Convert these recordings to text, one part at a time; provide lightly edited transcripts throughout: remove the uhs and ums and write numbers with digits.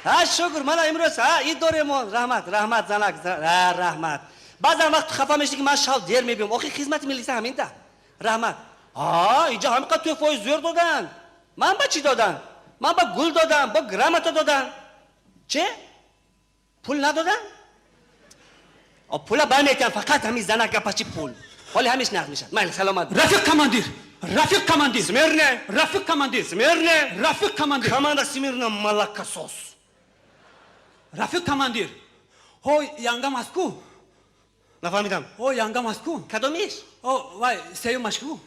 Ҳа, шукр, мана имрӯз ҳа ид дорем. Раҳмат, раҳмат, занак, раҳмат. Баъзан вақт хафа мешӣ, ки ман шав дер мебиём. Охи, хизмати милиса ҳаминда. Раҳмат. Ҳа, инҷа ҳамин қадр тӯҳфаҳои зӯр доданд. Ман ба чӣ доданд? Ман ба гул додам, бо грамота доданд. Че, пул надоданд? Пула барметиҳам, фақат ҳамин занак гапачи пул ҳоли ҳамиш нақд мешавад. Майли, саломат. Рафиқ командир, рафиқ командир! Смирно! Рафиқ командир! Смирно! Рафиқ командир! Команда смирно, молокосос! Рафиқ командир, ҳо, янгам аст ку. Нафаҳмидам. Ҳо, янгам аст ку. Кадомиш? О, вай, сеюмаш ку,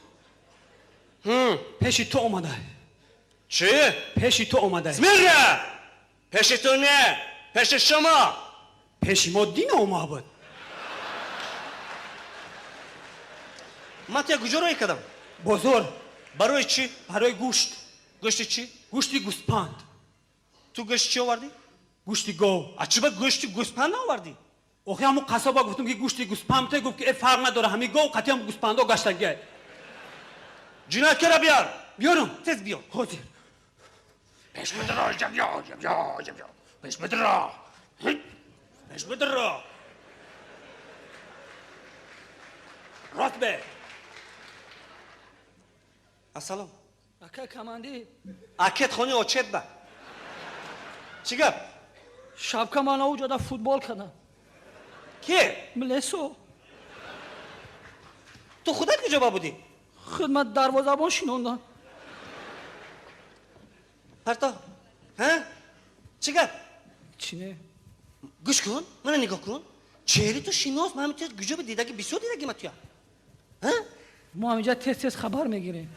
пеши ту омада. Чӣ? Пеши ту омада. Смирно! Пеши ту не, пеши шумо. Пеши мо дин омада буд. Ман туя куҷо роҳӣ кардам? Бозор. Барои чӣ? Барои гӯшт. Гӯшти чӣ? Гӯшти гӯспанд. Ту гӯшти чӣ овардӣ? Гӯшти гов. А чӣ ба гӯшти гӯспанд наовардӣ? Охи, ҳамун қассоба гуфтум, ки гӯшти гӯспанд те, гуфт, ки э, фарқ надора, ҳами гов қатиам гӯспандо гаштагия. Ҷинояткора биёр. Биёрам? Тез биёр. Ҳозир. Пеш бидро, ҷабё, ҷабё, ҷабё, пеш бидро, пеш бидро. Рост бе. Ассалом. Ака командир. Акет хони очет ба чӣ гап? Шабка ман ауҷода футбол кардам. Ке? Млесо. Ту худат куҷо ба будӣ? Хидмат дарвозабон шинондам. Парто, ҳа, чӣ гап? Чӣ не? Гӯш кун, мана нигоҳ кун, чеҳри ту шинос. Ман ҳамин куҷо ба дидаги, бисёр дидаги ма туя, ҳа? Мо ҳаминҷа тез тез хабар мегирем.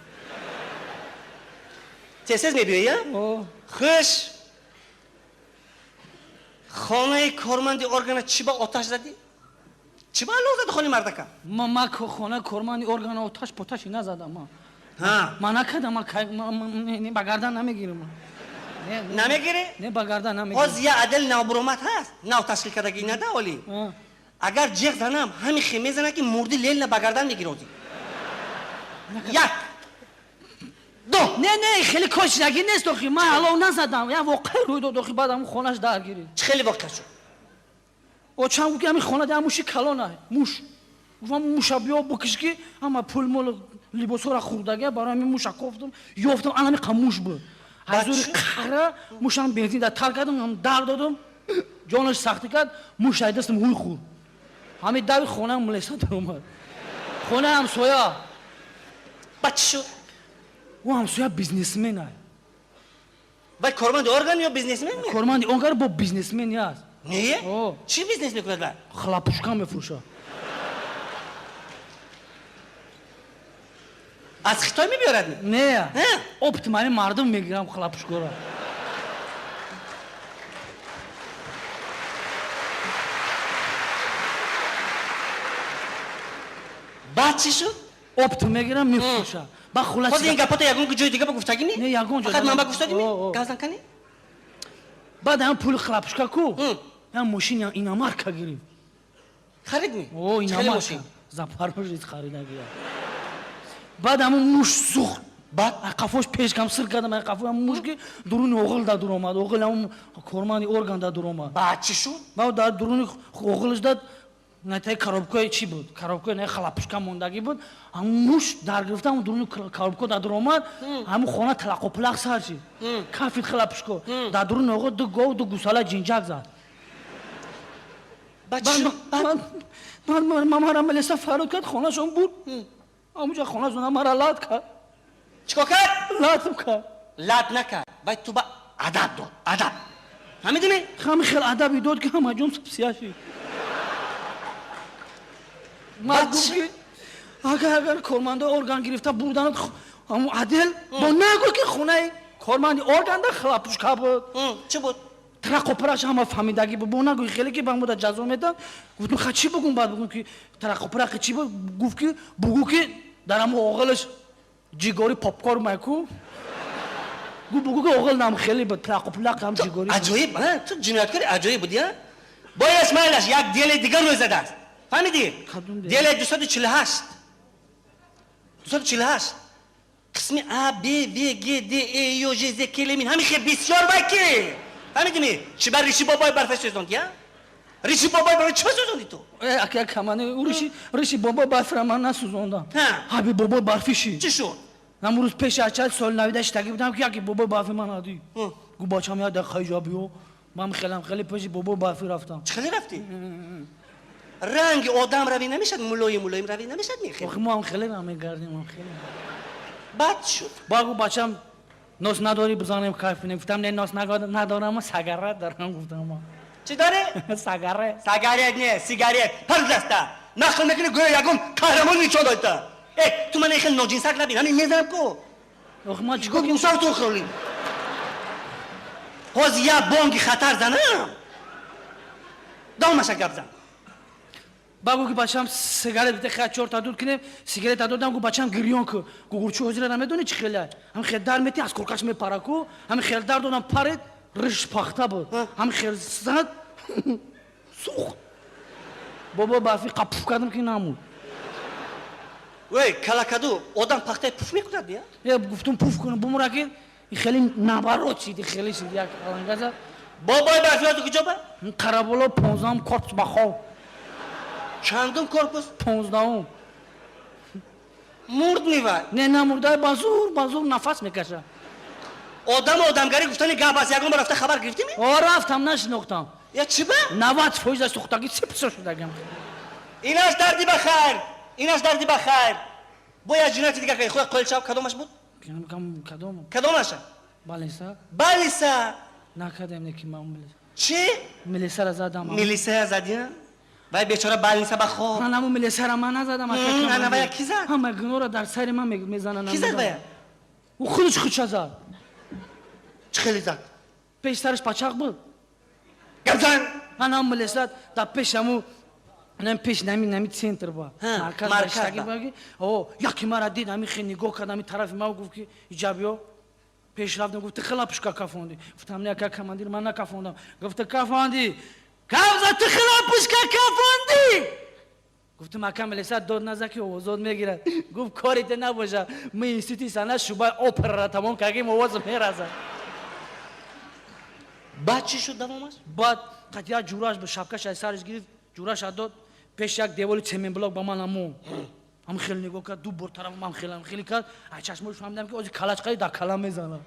Тез тез мебиёӣ, а? О. Хуш, хонаи корманди органа чӣ ба оташ задӣ? Чӣ ба аллоҳ зади хони мардака? Ма хона корманди органа оташ поташи назадам ма. Ҳа. Ма накардам, ма ба гардан намегирам. Намегирӣ? Не, ба гардан намегирам. Ҳоз я отдел навбуромад ҳаст, нав ташкил кардагӣ нада оли. Агар ҷеғ занам, ҳами хе мезана, ки мурди Ленина ба гардан мегирӣ. Ҳозир як, ду. Не, не, хеле кошидагӣ нест. Охи, ман алов назадам, як воқеа рӯй дод. Охи, баъд ҳамун хонаш даргирид. Чӣ хеле воқеа шуд? Очам гуфт, ки ҳамин хона дар муши калона, муш. Гуфтам, муша биё бикиш, ки ҳама пул мол либосҳоро хӯрдага. Барои ҳамин муша кофтам, ёфтам, ана ҳамин қа муш буд. Ҳазури қара мушам бензин дар тар кардам, дар додам, ҷонаш сахтӣ кард, муш ай дастам ҳуй хӯрд. Ҳамин дави хонаам милиса даромад, хонаи ҳамсоя. Баъд чӣ шуд? Ӯ ҳамсоя бизнесмен ай. Вай корманди орган ё бизнесмен? Корманди орган, бо бизнесмен аст. Не, чӣ бизнес мекунад вай? Хлопушка мефурӯшад. Аз Хитой мебиёрад? Не, оптом ами мардум мегирам хлопушкора. Баъд чӣ шуд? Оптом мегирам, мефурӯшад. Ба хулас. Ҳозир ин гапото ягон ҷои дига ба гуфтагӣ? Не, ягон ҷо. Фақат ман ба гуфтагӣ? Гап зан кани. Баъд ҳам пули хлопушка ку, ям мошин иномарка гирифт. Харид ми? О, иномарка, Запорожец харидагия. Баъд ҳамун муш сӯхт. Баъд? Қафош пешкам сир кардам, қафо ҳамун муш, ки дуруни оғил да дур омад, оғил ҳамун корманди орган да дур омад. Баъд чӣ шуд? Баъд дар дуруни оғилаш дад натаи коробкаи чӣ буд, коробкаи на хлопушка мондагӣ буд. Ҳамун муш дар гирифта, ҳамун дуруни коробка да дур омад. Ҳамун хона талақопулақ сар шид, кафид хлопушка. Дар дуруни оғил ду гов, ду гусала ҷинҷак зад. Баъд чӣ шуд? Мара милиса фарёд кард, хонашон буд, ҳамунҷа хонашон мара лат кард. Чикор кард? Латм кард. Лат накард вай, ту ба адаб дод, адаб, фаҳмидӣ? Ҳами хел адаби дод, ки ҳама ҷон сия шид. Ман гуфт, ки агар кормандои орган гирифта бурданат ҳамун отдел, бо нагӯ, ки хонаи корманди органда хлопушка буд. Чӣ буд? Трақопараш ҳама фаҳмидагӣ буд, бо нагӯи хеле, ки ба муда ҷазо медад. Гуфтум, ха, чӣ бугум? Баъд бугум, ки трақопарақи чӣ буд? Гуфт, ки бугӯ, ки дар ҳамун оғилаш ҷигори попкор майку. Гуфт, бугӯ, ки оғил нам хеле буд, трақопулақ ҳам ҷигори. Аҷоиб, ту ҷинояткори аҷоиб будӣ. А бояд, майлаш, як деле дигар рӯй задааст, фаҳмидӣ? Деле 248, 248, қисми а, б, в, г, д, э, ё, ж, з, к, л, м, ҳамин хел бисёр. Вай ки Фаҳмидӣ? Чи бар риши бобои барфа сӯзондӣ, а? Риши бобои барфа чӣ сӯзондӣ ту? Э, ака командир, ӯ риши бобои барфра ман насӯзондам. Ҳаби бобои барфӣ ши. Чӣ шуд? Ҳамун рӯз пеши ачал соли навида шитагӣ будам, ки яке бобои барфи ман адӣ. Гу бачам, як дақиқа иҷа биё. Ман хелам хеле пеши бобои барфӣ рафтам. Чӣ хеле рафтӣ? Ранги одам равӣ намешад, мулоим мулоим равӣ намешад, не хеле. Охи мо ҳам хеле мегардем, ҳам хеле. Баъд чӣ шуд? Баъд гу бачам, нос надорӣ, бизанем, кайф кунем. Гуфтам, не, нос надорам, сагарет дорам, гуфтам. Чӣ дорӣ? Сагарет. Сагарет не, сигарет. Пар даста. Нақл мекунӣ, гӯё ягон қаҳрамон нишон додта. Э, ту мана хеле ноҷинсак набин, ҳамин мезанам ку. Охи ман чикор? Гусар ту хӯли. Ҳозир як бонги хатар занам. Давомаша гап зан. Баъд гу ки бачам, сигарет бите, хеле чорта дуд кунем. Сигарета додам, гу бачам, гирён ку. Гугурчу ҳозира намедонӣ чӣ хеле. Ҳамин хел дар мети, аз коркаш мепара ку. Ҳамин хел дар додам, паред, риш пахта буд. Ҳамин хел зад, сӯхт. Бобо барфӣ қапуф кардам, ки намуд. Ой, калакаду, одам пахтаи пуф мекунад, я? Э, гуфтум пуф кунам, бумура ки хеле наоборот шид, хеле шид, як аланга зад. Бобои барфиёту куҷо ба? Қараболо, 15-ум корпус ба хоб. Чандум корпус? 15-ум. Мурд мевай? Не, намурда, базур базур нафас мекашад. Одам одамгарӣ гуфтани гап аст, ягон бор рафта хабар гирифтӣ? О, рафтам, нашинохтам. Я чӣ ба? 90% аз сӯхтагӣ сипсо шудагам. Инаш дарди ба хайр, инаш дарди ба хайр. Бо як ҷинояти дигар кардӣ, худ қоил шав, кадомаш буд? Кадом? Кадомаша? Балиса. Балиса. Накардем, не ки ман милиса. Чӣ? Милисара задам. Милисая задӣ? Вай бечора балниса ба хоб. Ман ҳамун милисара ман назадам. Ана вая ки зад? Ҳама гуноҳро дар сари ман мезананд. Ки зад вая? Ӯ худаш худша зад. Чӣ хеле зад? Пеши сараш пачақ буд. Гап зан. Ман ҳам милиса дар пеши ҳамун нами пеш нами центр ба марказ даштаги, о, яке мара дид, ҳамин хел нигоҳ кард ҳамин тарафи ма, гуфт ки иҷа биё. Пеш рафтам, гуфт, хела пушка кафондӣ. Гуфтам, не, ака командир, ман накафондам. Гуфта, кафондӣ, кавза, ту хела пушка кафондӣ. Гуфтам, ака милиса, дод наза, ки овозот мегирад. Гуфт, корите набоша, мы институти санъат шӯъбаи операра тамом кардем, овоз меразад. Баъд чӣ шуд давомаш? Баъд қатъия ҷураш ба шапкаш аз сараш гирифт, ҷураша дод, пеш як деволи цементблок ба ман амон. Ҳам хеле нигоҳ кард, ду бор тараф ман хеле хеле кард, аз чашмош фаҳмидам, ки ози калачқаи дар кала мезанад.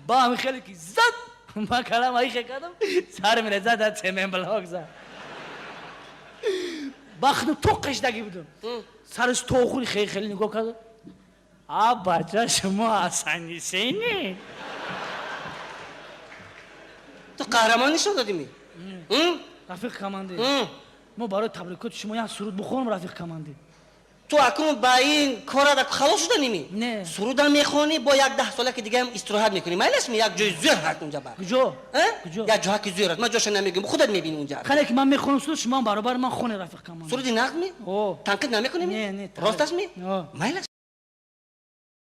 Ба ҳамин хеле ки зад, ман калам аихе кардам, сар мерезад, дар цементблок зад. Ба худам тоқ қишдагӣ будам. Сараш то охури хеле хеле нигоҳ кард. А бача, шумо ҳасанисени? Ту қаҳрамон нишон додӣ? Рафиқ командир, мо барои табрикоти шумо як суруд бихонам, рафиқ командир. Ту акун ба ин кора халос шуда ними? Не. Сурудам мехонӣ, бо як 10 сола ки дигаам истироҳат мекунӣ, майлашми? Як ҷои зӯр ҳаст унҷа ба. Куҷо? Куҷо? Як ҷоҳа ки зӯр аст, ман ҷоша намегӯям, худат мебинӣ унҷа. Хеле ки ман мехонам суруд, шумо баробари ман хонед, рафиқ командир. Суруди нағд ми? О. Танқид намекунӣ? Не, не. Росташ ми? Майлаш.